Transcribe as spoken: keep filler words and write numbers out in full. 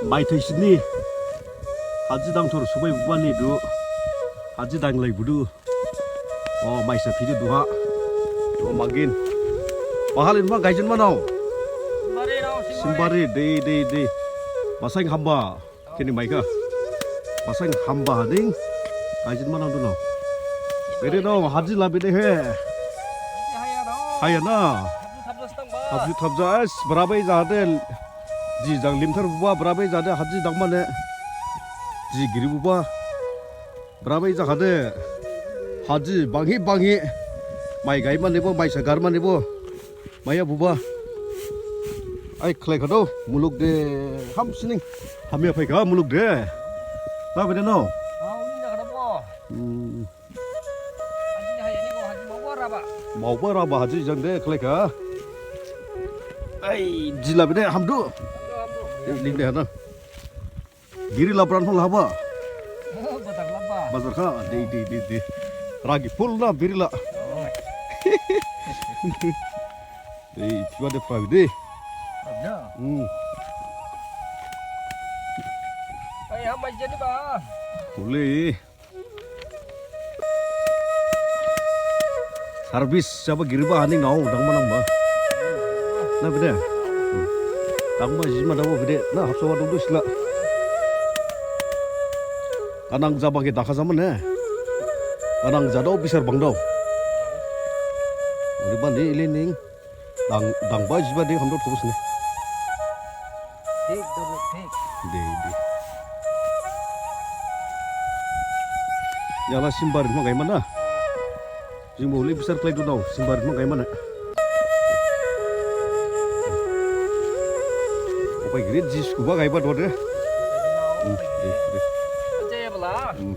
Maithai sini. Haji dangthor subai bubani du. Haji danglai budu. O, maisa phidu duha. O, magin. Bahalin ma gaijin manau. Simbari nau, simbari. Simbari, dei, dei, dei. Basain hamba. Kini maikha. Basain hamba hading. Gaijin manau dunau. Bede dong, haji labi de he. Haya nau. Haya na. Habju thabja es, berabai jahade. Ji jang limthar buba, berabai jahade, haji dangmane. Ji giri buba. Berabai jahade. Haji banghi banghi. Mai gaimane bo, maisa garmane bo. Maya buba. Ai khlai khadau, muluk de. Hamsining. Hamya phaikha, muluk de. Na bede nau. Hmm. Maoba raba haji jang de khlaikha. Ai, jila bede hamdu. Ling de hana. Biri labran hol haba. Bazar laba. Bazar kha, de, de, de, de. Ragi full na biri la. De, tiba de prai de. Hmm. Ai, hamba jadi ba. Boleh. Service siapa giriba haning nau dangma nangma. Na bede. Dangma jima dangma bede. Na hapso wadung du sila. Kanang jaba ke dakha jaman ne. Kanang jadau bisar bangdau. Uli bani ili ning. Dang, dangba jiba de hamdao thobos ne. Thik, dabo thik. De, de. Yala simbar ma gaimana. Jingbo uli bisar khlai dunau, simbar ma gaimana. Opai giri jiskuba gaiba dode. Hmm, de, de. Jaya bala. Hmm.